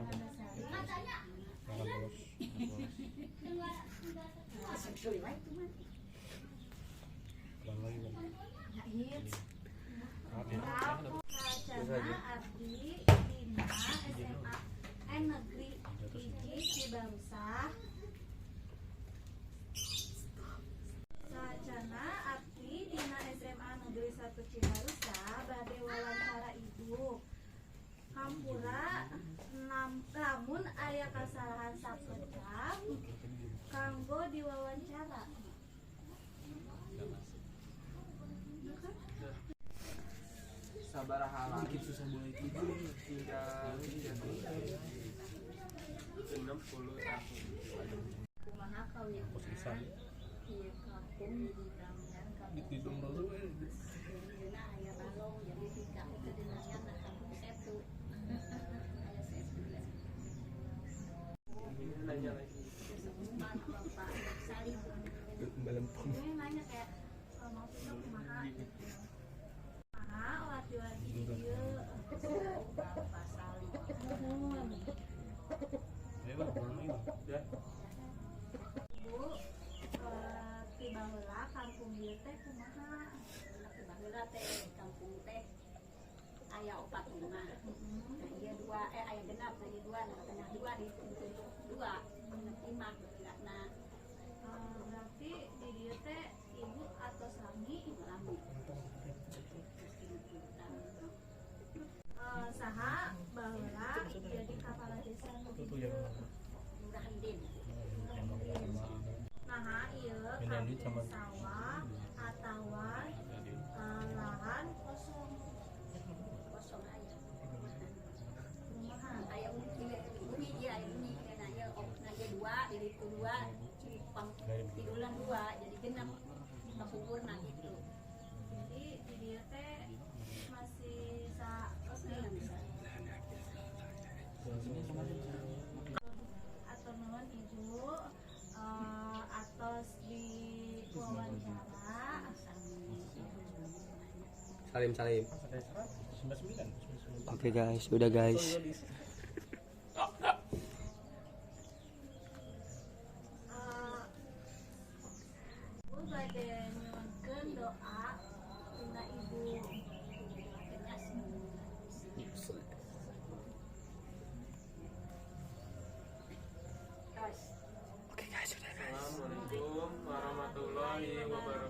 Nandasari. Wacana abdi dina SMA N Negeri 1 Cibarusah. Wacana abdi dina SMA Negeri 1 Cibarusah bade wawancara ibu. Hampura lamun aya kasalahan sakedap kanggo diwawancara. Sabaraha lami tinggal di 60 tahun. Kumaha kawitna ieu kampung diramian kampung dina aya balong, jadi di kampung teh dinamian kampung setu, aya setu. Nanya lagi. Sesepuhan Bapak Salim. Ini nanya kayak, maksudnya kumaha gitu. Kumaha wargi-wargi di dieu? Bapak Salim. Nuhun. Ya. Ibu, ti baheula kampung ieu teh kumaha? Baheula teh kampung teh aya opat rumah. Nah, ieu dua, aya genap, nah ieu dua, nah tengah dua, di dua, genep imah baheulana. Berarti di dieu teh ibu atau sami? Lami. Terus 30 tahun. Saha baheula jadi kepala desa nu di dieu? Lurah Endin. Nah, ieu kampung sawah atawa lahan kosong? Kosong aya. Kumaha? Aya bumi ieu, aya bumi nah ieu, nah ieu dua, di ditu dua, pang tidulan dua, jadi genep kapungkurna gitu. Jadi di dieu teh masih sa Kosong bisa. Hatur nuhun ibu, atos di wawancara. Salim salim. Oke guys, udah guys. Ibu bade nyuhunkeun doa tina ibu. Kena semua. Terus. Oke guys, udah guys. Assalamualaikum warahmatullahi wabarakatuh.